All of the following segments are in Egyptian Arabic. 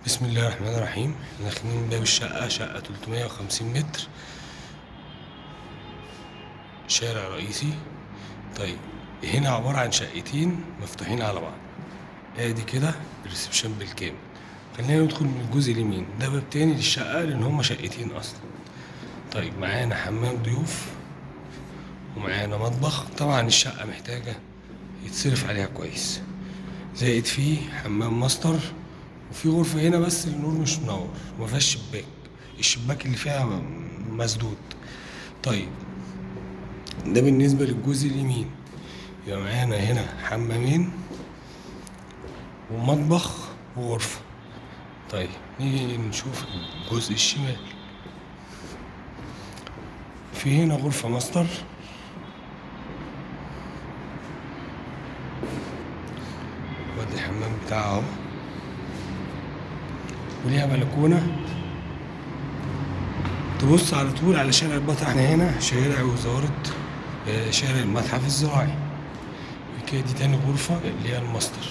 بسم الله الرحمن الرحيم. احنا داخلين باب الشقة، شقة 350 متر، شارع رئيسي. طيب هنا عبارة عن شقتين مفتوحين على بعض. ادي كده ال reception بالكامل. خلينا ندخل من الجزء اليمين، ده باب تاني للشقة لان هما شقتين اصلا. طيب معانا حمام ضيوف ومعانا مطبخ. طبعا الشقة محتاجة يتصرف عليها كويس، زائد فيه حمام ماستر، وفي غرفة هنا بس النور مش منور، مفيهاش شباك، الشباك اللي فيها مسدود. طيب ده بالنسبة للجزء اليمين. يبقى معانا هنا حمامين ومطبخ وغرفة. طيب نيجي نشوف الجزء الشمال. في هنا غرفة ماستر، وادي الحمام بتاعها اهو، وليها بلكونة تبص على طول على شارع البطل. احنا هنا شارع وزارة، شارع المتحف الزراعي. كده دي تاني غرفة اللي هي الماستر.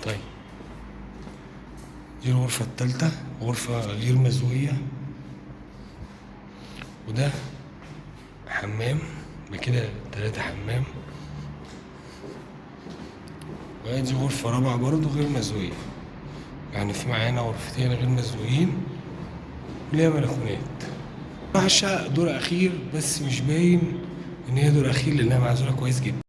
طيب دي الغرفة التالتة، غرفة غير مزوية، وده حمام. بكده 3 حمام. وادي غرفة رابعة برضو غير مزوية. يعني في معانا غرفتين غير مزويين وليها بلكونات. راح الشقة دور أخير، بس مش باين إن هي دور أخير لأنها معزولة كويس جدا.